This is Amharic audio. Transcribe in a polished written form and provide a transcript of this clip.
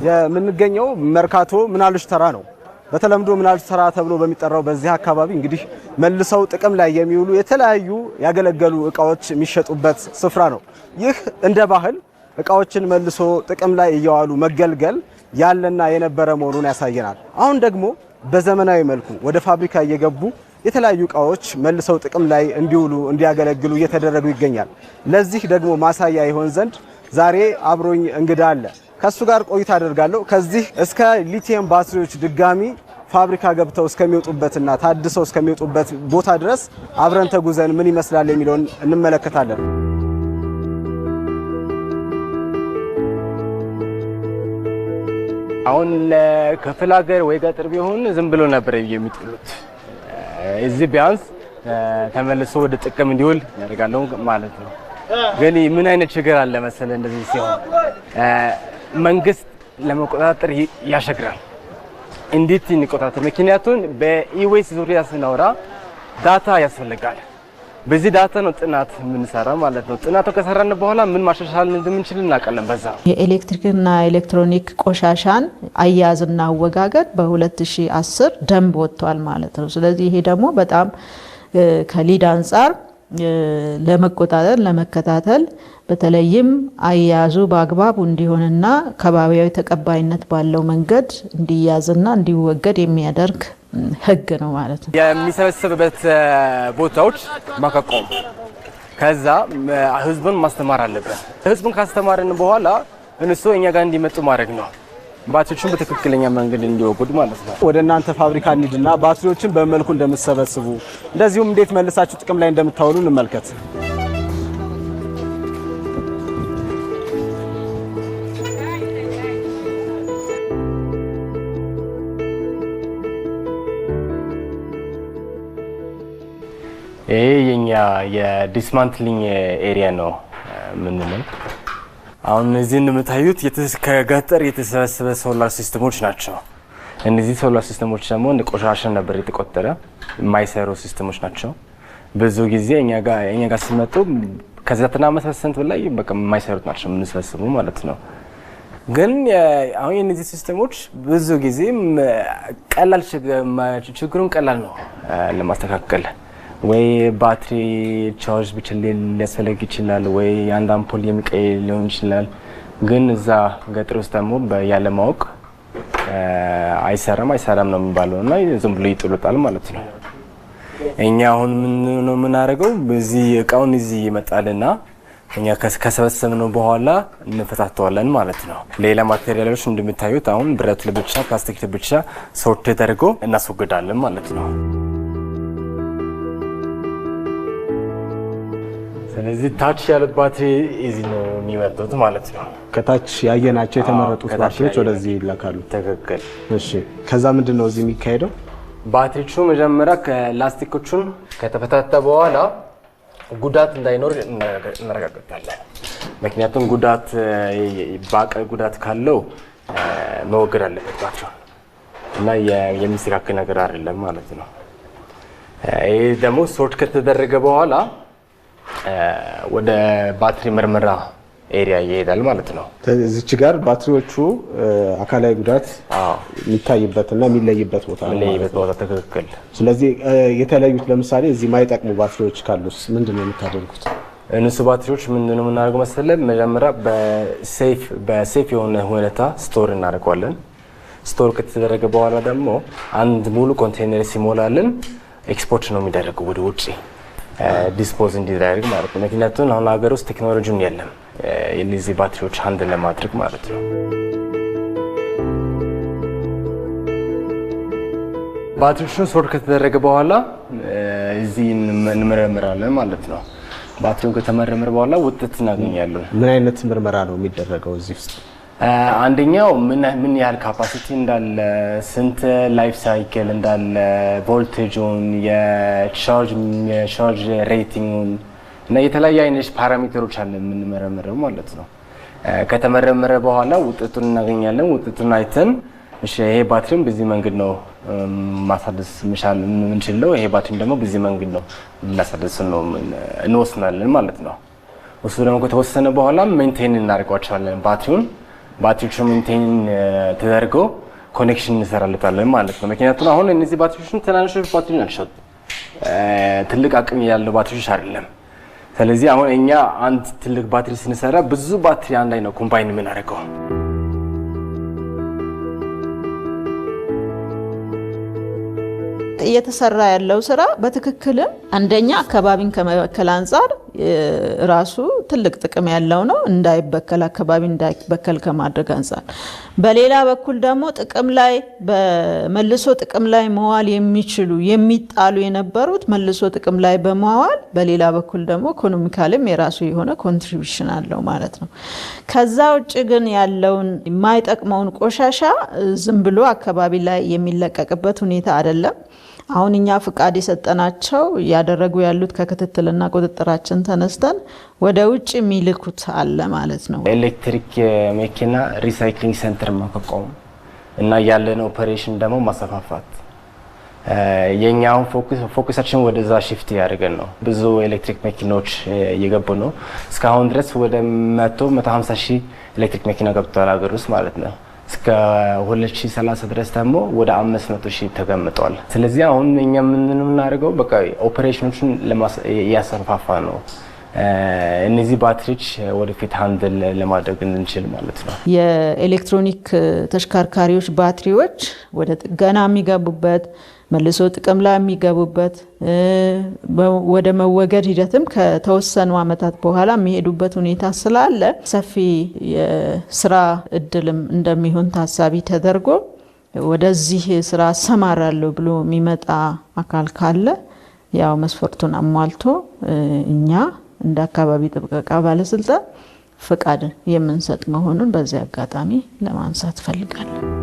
የምንገኘው መርካቶ ምናሉሽ ተራ ነው። በተለምዶ ምናሉሽ ተራ ተብሎ በሚጠራው በዚህ አካባቢ እንግዲህ መልሰው ጥቅም ላይ የሚውሉ የተለያዩ ያገለገሉ እቃዎች የሚሸጡበት ስፍራ ነው። ይህ እንደ ባህል እቃዎችን መልሶ ጥቅም ላይ እየዋሉ መገልገል ያለና የነበረ መሆኑን ያሳየናል። አሁን ደግሞ በዘመናዊ መልኩ ወደ ፋብሪካ እየገቡ የተለያዩ እቃዎች መልሰው ጥቅም ላይ እንዲውሉ እንዲያገለግሉ እየተደረጉ ይገኛል። ለዚህ ደግሞ ማሳያ ይሆን ዘንድ ዛሬ አብሮኝ እንግዳ አለ። ከሱ ጋር ቆይታ አደርጋለሁ። ከዚህ እስከ ሊቲየም ባትሪዎች ድጋሚ ፋብሪካ ገብተው እስከሚወጡበትና ታድሰው እስከሚወጡበት ቦታ ድረስ አብረን ተጉዘን ምን ይመስላል የሚለውን እንመለከታለን። አሁን ክፍለ ሀገር ወይ ገጠር ቢሆን ዝም ብሎ ነበር የሚጥሉት። እዚህ ቢያንስ ተመልሶ ወደ ጥቅም እንዲውል ያደርጋሉ ማለት ነው። ግን ምን አይነት ችግር አለ መሰለ፣ እንደዚህ ሲሆን መንግስት ለመቆጣጠር ያሸግራል። እንዴት እንቆጣጠር? ምክንያቱም በ e-waste ዙሪያ ስናወራ data ያስፈልጋል። በዚህ data ነው ጥናት የምንሰራ ማለት ነው። ጥናቱ ከሰራን በኋላ ምን ማሻሻል እንደምንችል እናውቃለን። በዛ የኤሌክትሪክና ኤሌክትሮኒክ ቆሻሻን አያያዝና አወጋገድ በ2010 ደንብ ወጥቷል ማለት ነው። ስለዚህ ይሄ ደግሞ በጣም ከ lead አንጻር ለመቆጣጠር፣ ለመከታተል፣ በተለይም አያያዙ በአግባቡ እንዲሆንና ከባቢያዊ ተቀባይነት ባለው መንገድ እንዲያዝና እንዲወገድ የሚያደርግ ሕግ ነው ማለት ነው። የሚሰበሰብበት ቦታዎች ማቋቋም፣ ከዛ ህዝቡን ማስተማር አለብን። ህዝቡን ካስተማርን በኋላ እነሱ እኛ ጋር እንዲመጡ ማድረግ ነው። ባትሪዎቹን በትክክለኛ መንገድ እንዲወጉድ ማለት ነው። ወደ እናንተ ፋብሪካ እንሂድና ባትሪዎችን በመልኩ እንደምትሰበስቡ እንደዚሁም እንዴት መልሳችሁ ጥቅም ላይ እንደምታውሉ እንመልከት። ይሄ የኛ የ dismantling area ነው የምንለው። አሁን እነዚህ እንደምታዩት ከገጠር የተሰበሰበ solar system ኦች ናቸው። እነዚህ solar system ኦች ደግሞ እንደ ቆሻሻ ነበር የተቆጠረ፣ የማይሰሩ system ኦች ናቸው። ብዙ ጊዜ እኛ ጋር ሲመጡ ከ95% በላይ በቃ የማይሰሩት ናቸው የምንሰበስቡ ማለት ነው። ግን አሁን የእነዚህ system ኦች ብዙ ጊዜ ቀላል ችግሩን ቀላል ነው ለማስተካከል፣ ወይ ባትሪ ቻርጅ ብቻ ሊያስፈልግ ይችላል፣ ወይ አንድ አምፖል የሚቀይር ሊሆን ይችላል። ግን እዛ ገጠር ውስጥ ደግሞ ያለማወቅ አይሰራም አይሰራም ነው የሚባለው እና ዝም ብሎ ይጥሉታል ማለት ነው። እኛ አሁን ምን ነው የምናደርገው? በዚህ እቃውን እዚህ ይመጣልና እኛ ከሰበሰብነው በኋላ እንፈታተዋለን ማለት ነው። ሌላ material ኦች እንደምታዩት አሁን ብረት ለብቻ፣ ፕላስቲክ ለብቻ sort ተደርጎ እናስወግዳለን ማለት ነው። ስለዚህ ታች ያሉት ባትሪ እዚህ ነው የሚመጡት ማለት ነው። ከታች ያየናቸው የተመረጡት ከታች ባትሪዎች ያየናቸው። ወደዚህ ይላካሉ። ትክክል። እሺ፣ ከዛ ምንድን ነው እዚህ የሚካሄደው? ባትሪዎቹ መጀመሪያ ከላስቲኮቹን ከተፈታተ በኋላ ጉዳት እንዳይኖር እናረጋግጣለን። ምክንያቱም ጉዳት በአካል ጉዳት ካለው መወገድ አለበት ባትሪው እና የሚስተካከል ነገር አይደለም ማለት ነው። ይህ ደግሞ sort ከተደረገ በኋላ ወደ ባትሪ ምርመራ area ይሄዳል ማለት ነው። እዚች ጋር ባትሪዎቹ አካላዊ ጉዳት የሚታይበትና የሚለይበት ቦታ ነው ማለት የሚለይበት ነው። ቦታ፣ ትክክል። ስለዚህ የተለዩት ለምሳሌ እዚህ ማይጠቅሙ ባትሪዎች ካሉስ ምንድን ነው የምታደርጉት? እነሱ ባትሪዎች ምንድን ነው የምናደርገው መሰለህ? መጀመሪያ በ safe የሆነ ሁኔታ store እናደርገዋለን። Store ከተደረገ በኋላ ደግሞ አንድ ሙሉ ኮንቴነር ሲሞላልን ኤክስፖርት ነው የሚደረገው ወደ ውጭ dispose እንዲደረግ ማለት ነው። ምክንያቱም አሁን ሀገር ውስጥ ቴክኖሎጂም የለም የእነዚህ ባትሪዎች handle ለማድረግ ማለት ነው። ባትሪዎቹን sort ከተደረገ በኋላ እዚህ እንመረምራለን ማለት ነው። ባትሪውን ከተመረመረ በኋላ ውጤት እናገኛለን። ምን አይነት ምርመራ ነው የሚደረገው እዚህ ውስጥ? አንደኛው ምን ያህል capacity እንዳለ፣ ስንት life cycle እንዳለ፣ ቮልቴጁን፣ የ charge rating ኡን እና የተለያዩ አይነት parameter ኦች አለ የምንመረምረው ማለት ነው። ከተመረመረ በኋላ ውጤቱን እናገኛለን። ውጤቱን አይተን እሺ ይሄ ባትሪም በዚህ መንገድ ነው ማሳደስ የምንችለው፣ ይሄ ባትሪም ደግሞ በዚህ መንገድ ነው የምናሳደስ ነው እንወስናለን ማለት ነው። እሱ ደግሞ ከተወሰነ በኋላ maintain እናደርጓቸዋለን። ባትሪውን ባትሪዎቹ maintain ተደርገው connection እንሰራለታለን ማለት ነው። ምክንያቱም አሁን እነዚህ ባትሪዎችን ትናንሾች ባትሪ ናቸው፣ ትልቅ አቅም ያለው ባትሪዎች አይደለም። ስለዚህ አሁን እኛ አንድ ትልቅ ባትሪ ስንሰራ ብዙ ባትሪ አንድ ላይ ነው combine የምናደርገው። እየተሰራ ያለው ስራ በትክክልም አንደኛ አካባቢን ከመበከል አንጻር ራሱ ትልቅ ጥቅም ያለው ነው፣ እንዳይበከል አካባቢ እንዳይበከል ከማድረግ አንጻር። በሌላ በኩል ደግሞ ጥቅም ላይ መልሶ ጥቅም ላይ መዋል የሚችሉ የሚጣሉ የነበሩት መልሶ ጥቅም ላይ በመዋል በሌላ በኩል ደግሞ economical ም የራሱ የሆነ contribution አለው ማለት ነው። ከዛ ውጭ ግን ያለውን የማይጠቅመውን ቆሻሻ ዝም ብሎ አካባቢ ላይ የሚለቀቅበት ሁኔታ አይደለም። አሁን እኛ ፍቃድ የሰጠናቸው እያደረጉ ያሉት ከክትትልና ቁጥጥራችን ተነስተን ወደ ውጭ የሚልኩት አለ ማለት ነው። ኤሌክትሪክ መኪና recycling center ማቋቋም እና ያለን ኦፐሬሽን ደግሞ ማሰፋፋት የኛ አሁን focus ኣችን ወደዛ shift እያደረገን ነው። ብዙ ኤሌክትሪክ መኪኖች እየገቡ ነው። እስካሁን ድረስ ወደ 100 150 ሺህ ኤሌክትሪክ መኪና ገብተዋል ሀገር ውስጥ ማለት ነው። እስከ 2030 ድረስ ደግሞ ወደ 500 ሺህ ተገምጧል። ስለዚህ አሁን እኛ የምናደርገው በቃ ኦፐሬሽኖችን እያሰፋፋ ነው። እነዚህ ባትሪዎች ወደፊት handle ለማድረግ እንድንችል ማለት ነው። የኤሌክትሮኒክ ተሽከርካሪዎች ባትሪዎች ወደ ጥገና የሚገቡበት፣ መልሶ ጥቅም ላይ የሚገቡበት፣ ወደ መወገድ ሂደትም ከተወሰኑ ዓመታት በኋላ የሚሄዱበት ሁኔታ ስላለ ሰፊ የስራ እድልም እንደሚሆን ታሳቢ ተደርጎ ወደዚህ ስራ አሰማራለሁ ብሎ የሚመጣ አካል ካለ ያው መስፈርቱን አሟልቶ እኛ እንደ አካባቢ ጥበቃ ባለስልጣን ፍቃድ የምንሰጥ መሆኑን በዚህ አጋጣሚ ለማንሳት እፈልጋለሁ።